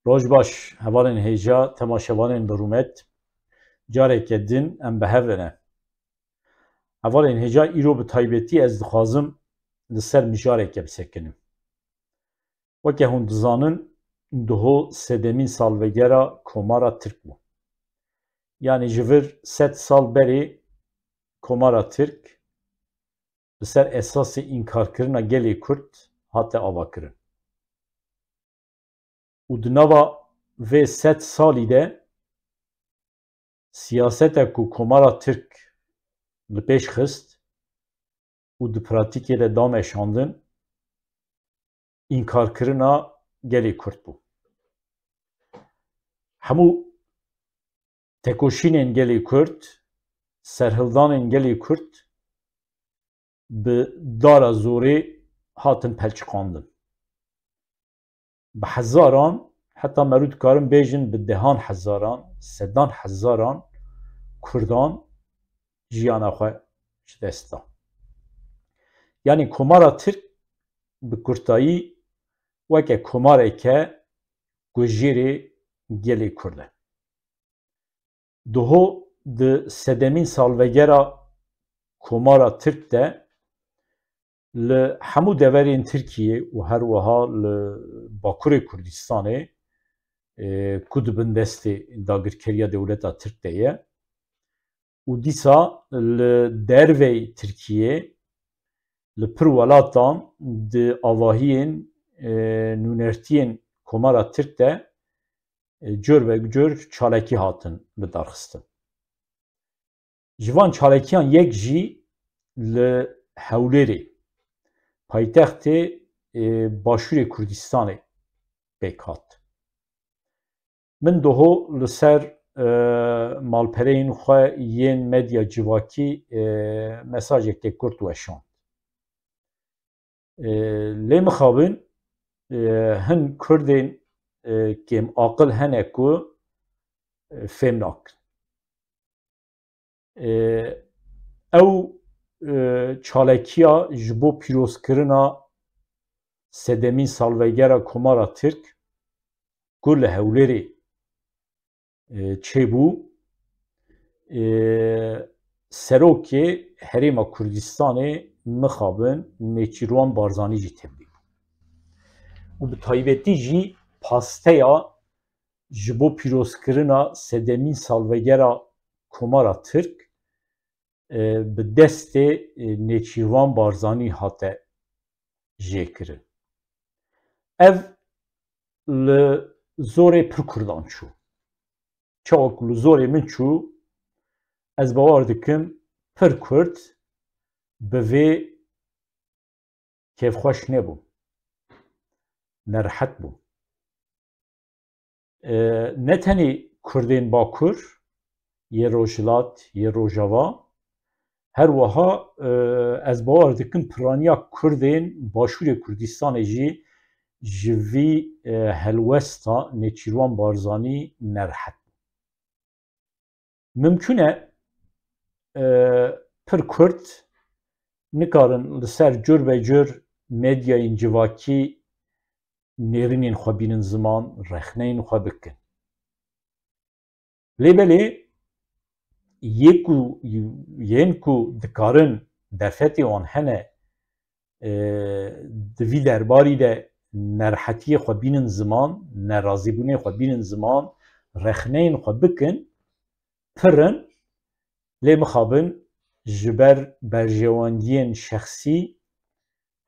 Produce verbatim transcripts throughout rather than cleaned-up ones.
Roj baş, hevalên hêja, temaşevanên bi rûmet. Careke din em bi hev re ne. Hevalên hêja, îro bi taybetî ez dixwazim li ser mijareke bisekinim. Weke hûn dizanin, duho sedemîn salvegera Komara Tirk bû. Yanî ji vir sed sal berê Komara Tirk bi ser esasê înkarkirina gelê Kurd hate avakirin. Û di nava vê sed salî de siyaseta ku Komara Tirk li pêş xist û di pratîkê de da meşandin, înkarkirina gelê Kurd bû. Hemû tekoşînên gelê Kurd, serhildanên gelê Kurd bi dara zorê hatin pelçiqandin. Bi hezaran, heta merû dikarin bêjin bi dehan hezaran, sedan hezaran Kurdan jiyana xwe ji dest dan. Yanî Komara Tirk bi kurtayî weke komareke ku jêrê gelê Kurd e. Duho di sedemîn salvegera Komara Tirk de li hemû deverên Tirkiyê û her wiha li Bakurê Kurdistanê, e, ku di bin destê dagirkeriya dewleta Tirk de ye, û dîsa li derveyî Tirkiyê, li pir welatan di avahiyên, e, nûnertiyên Komara Tirk de, e, cor be cor çalakî hatin lidarxistin. Ji van çalakiyan yek jî li Hewlêrê, paytextê, e, Başûrê Kurdistanê pêk hat. Min doho li ser, e, malpereyên xwe yên medya civakî, e, mesajeke kurt weşand. E, lê mixabin, e, hin Kurdên, e, kêm aqil hene ku, e, fêm nakin. E, ew, e, çalekiya ji bo pîrozkirina sedemîn salvegera Komara Tirk ku li Hewlêrê, e, çêbû, e, serokê Herêma Kurdistanê mixabin Nêçîrwan Barzanî jî tevlî bû. Û bi taybetî jî pasteya ji bo pîrozkirina sedemîn salvegera Komara Tirk, e, bi destê, e, Nêçîrvan Barzanî hate jêkirin. Ev li zorê pir Kurdan çû. Çawa ku li zorê min çû, ez bawer dikim pir Kurd bi vê kêfxweş nebû, nerehet bû. E, ne tenê Kurdên Bakur, yê Rojhilat, yê Rojava, her wiha, e, ez bawer dikim piraniya Kurdên Başûrê Kurdistanê jî ji vî, e, helwesta Nêçîrwan Barzanî nerehet bû. Mimkun e, e, pir Kurd nikarin li ser cur be cur medyayên civakî nêrînên xwe bînin ziman, rexneyên xwe bikin. Lê belê yê ku, yên ku dikarin derfetê wan hene, e, di vî derbarî de nerehetiyê xwe bînin ziman, nerazîbûnê xwe bînin ziman, rexneyên xwe bikin, pir in, lê mixabin ji ber berjewendiyên şexsî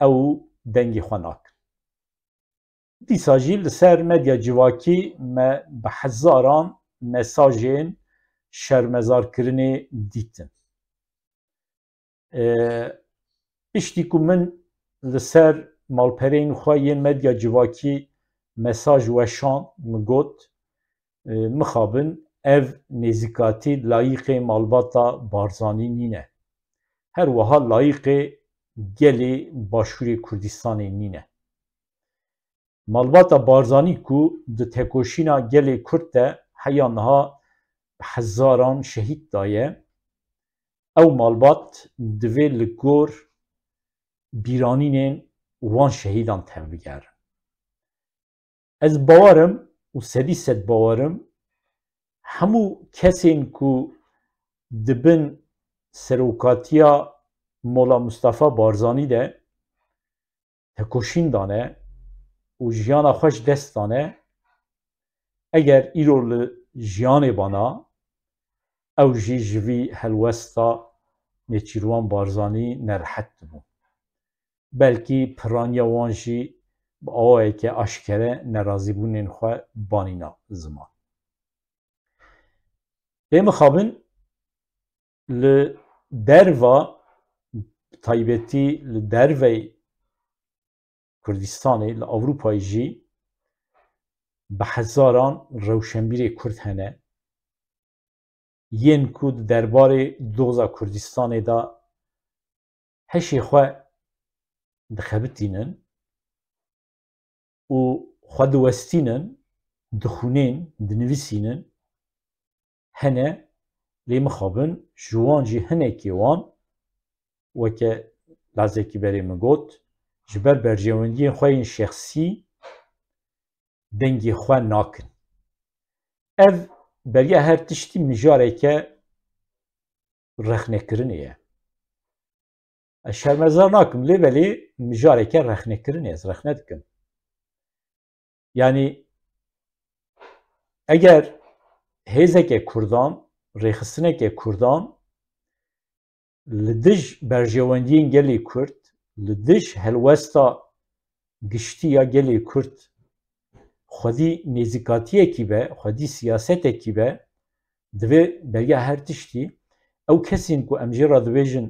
ew dengê xwe nakin. Dîsa jî li ser medya civakî me bi hezaran mesajên şermezarkirinê dîtin. E, piştî ku min li ser malpereyên xwe yên medya civakî mesaj weşand, min got, e, mixabin ev nêzîkatî layîqê malbata Barzanî nîne. Her wiha layîqê gelê Başûrê Kurdistanê nîne. Malbata Barzanî ku di tekoşîna gelê Kurd de heya niha bi hezaran şehîd daye, ew malbat divê li gor bîranînên wan şehîdan tevbigerin. Ez bawer im û sedî sed bawer im, hemû kesên ku di bin serokatiya Mola Mustafa Barzanî de tekoşîn dane û jiyana xwe ji dest dane, eger îro li jiyanê bana, ew jî ji vî helwesta Nêçîrwan Barzanî nerehet dibûn. Belkî piraniya wan jî bi awayeke aşkere nerazîbûnên xwe banîna ziman. Lê mixabin li derva, bi taybetî li dervey Kurdistanê, li Ewropayê jî bi hezaran rewşenbîrê Kurd hene, yên ku di derbarê doza Kurdistanê de hişê xwe dixebitînin û xwe diwestînin, dixwînên, dinivîsînin, hene, lê mixabin ji wan jî hinekê wan, weke lehzekî berê min got, ji ber berjewendiyên xwe yên şexsî dengê xwe nakin. Ev beriya her tiştî mijareke rexnekirinê ye. Ez şermezar nakim, lê belê mijareke rexnekirinê ez rexne dikim. Yanî eger hêzeke Kurdan, rêxistineke Kurdan li dij berjewendiyên gelê Kurd, li dij helwesta giştî ya gelê Kurd xwedî nêzîkatiyekî be, xwedî siyasetekî be, divê beriya her tiştî ew kesên ku em jê re dibêjin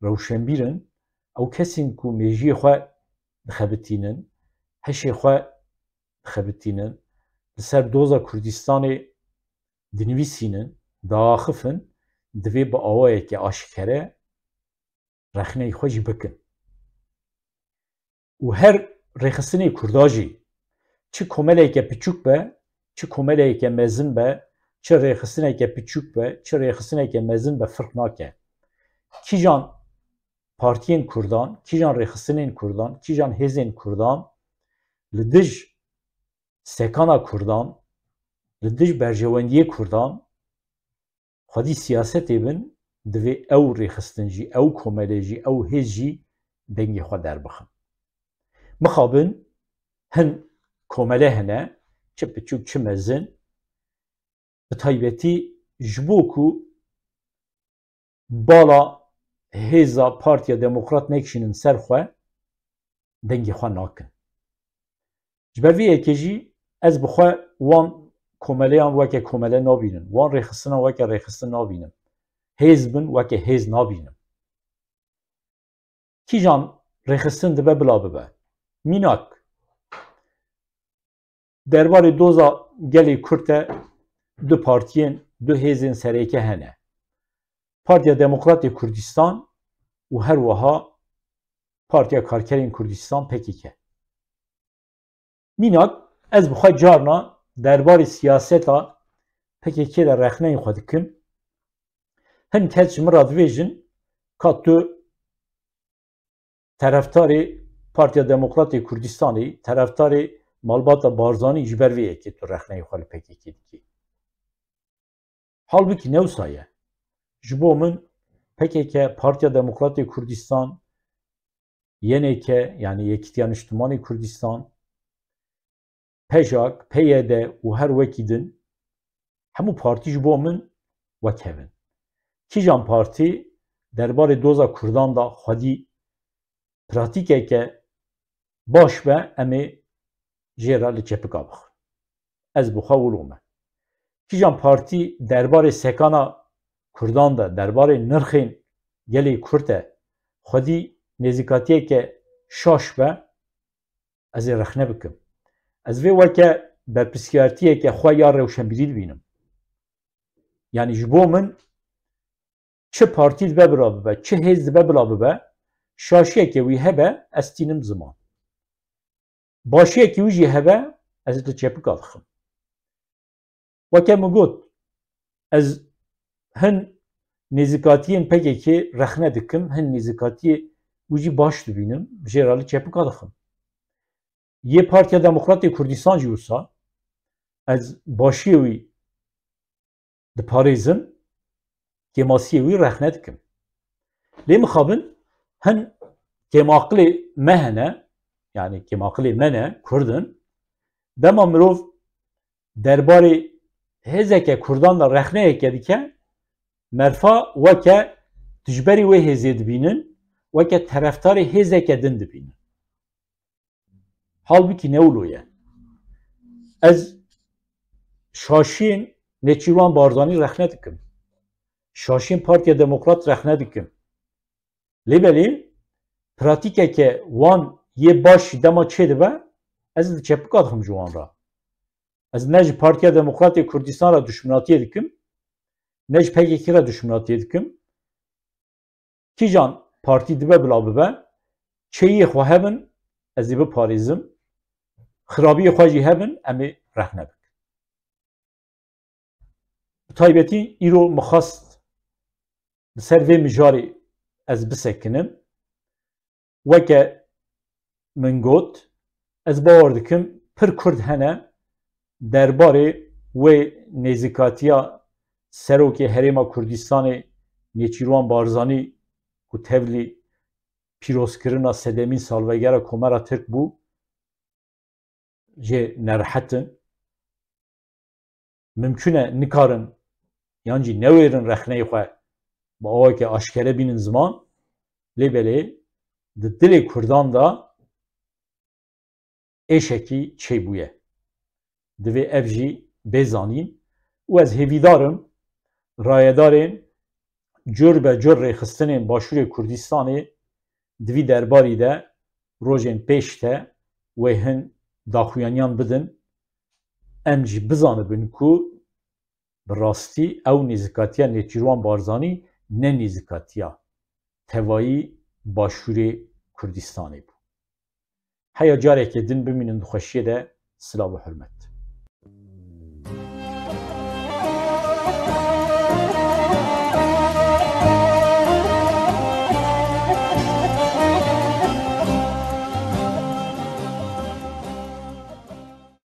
rewşenbîr in, ew kesên ku mêjiyê xwe dixebitînin, hişê xwe dixebitînin, li ser doza Kurdistanê dinivîsînin, diaxifin, divê bi awayeke aşkere rexneyê xwe jî bikin. Û her rêxistinê Kurda jî, çi komeleke piçûk be, çi komeleke mezin be, çi rêxistineke piçûk be, çi rêxistineke mezin be, firq nake. Kîjan partiyên Kurdan, kîjan rêxistinên Kurdan, kîjan hêzên Kurdan li dij sekana Kurdan, li dij berjewendiyê Kurdan, xwedî siyasetê bin, divê ew rêxistin jî, ew komelê jî, ew hêz jî dengê xwe derbixin. Mixabin hin komele hene, çi piçûk, çi mezin, bi taybetî ji bo ku bala hêza Partiya Demokrat nekişînin ser xwe, dengê xwe nakin. Ji ber vê yekê jî ez bi xwe wan komeleyan weke komele nabînim, wan rêxistinan weke rêxistin nabînim. Hêz bin weke hêz nabînim. Kîjan rêxistin dibe bila bibe. Mînak, derbarê doza gelê Kurd de du partiyên, du hêzên sereke hene. Partiya Demokratê Kurdistan û her wiha Partiya Karkerên Kurdistan, P K K. Mînak, ez bi xwe carna derbarê siyaseta P K K de rexneyên xwe dikim. Hin kes ji min re dibêjin, ka tu tereftarê Partiya Demokratê Kurdistanê, tereftarê malbata Barzanî, ji ber vê yekê tu rexneyê xwe li P K K dikî. Halbikî ne wisa ye. Ji bo min P K K, Partiya Demokratê Kurdistan, Y N K, yanî Yekîtiya Niştimanê Kurdistan, PJAK, P Y D û her wekî din, hemû partî ji bo min wek hev in. Kîjan partî derbarê doza Kurdan de xwedî pratîkeke baş be, em ê jê re li çepika bixin. Ez bi xwe wilo me. Kîjan partî derbarê sekana Kurdan de, derbarê nirxên gelê Kurd de xwedî nêzîkatiyeke şaş be, ez ê rexne bikim. Ez vê weke berpirsiyartiyeke xwe ya rewşenbîrî dibînim. Yanî ji bo min çi partî dibe bila bibe, çi hêz dibe bila bibe, şaşiyeke wî hebe, ez tînim ziman. Başiyekî wî jî hebe, ez li çepika dixim. Weke min got, ez hin nêzîkatiyên P K K rexne dikim, hin nêzîkatiyê wî jî baş dibînim, jê re li çepika dixim. Yê Partiya Demokratê Kurdistan jî wisa, Ez başiyê wî diparêzim, kêmasiyê wî rexne dikim. Lê mixabin hin kêmaqilê me hene, yanî kêmaqilê me ne, Kurd in. Dema mirov derbarê hêzeke Kurdan de rexneyeke dike, merfa weke dijberî wê hêzê dibînin, weke terefdarê hêzeke din dibînin. Halbûkî ne wilo ye. Ez şaşiyên Nêçîrwan Barzanî rexne dikim. Şaşiyên Partiya Demokrat rexne dikim. Lê belê pratîkeke wan yê baş jî dema çêdibe, ez li çepika dixim ji wan re. Ez ne ji Partiya Demokratê Kurdistan re duşminatiyê dikim, ne ji P K K re duşminatiyê dikim. Kîjan partî dibe bila bibe, çêyiyê xwe hebin, ez ê biparêzim, xirabiyê xwe jî hebin, em ê rexne bikin. Bi taybetî îro min xwest li ser vê mijarê ez bisekinim. Weke min got, ez bawer dikim pir Kurd hene derbarê wê nêzîkatiya Serokê Herêma Kurdistanê Nêçîrwan Barzanî ku tevlî pîrozkirina sedemîn salvegera Komara Tirk bû, jê nerehet in. Mimkun e nikarin yan jî newêrin rexneyê xwe bi aweke aşkere bînin ziman, lê belê di dilê Kurdan de êşekî çêbûye. Divê ev jî bê zanîn û ez hêvîdar im rayedarên cur be cur rêxistinên Başûrê Kurdistanê di vî derbarî de rojên pêş de wê hin daxuyaniyan bidin. Em jî bizanibin ku bi rastî ew nêzîkatiya Nêçîrwan Barzanî ne nêzîkatiya tevayî Başûrê Kurdistanê bû. Heya careke din bimînin di xweşiyê de, silav û hurmet.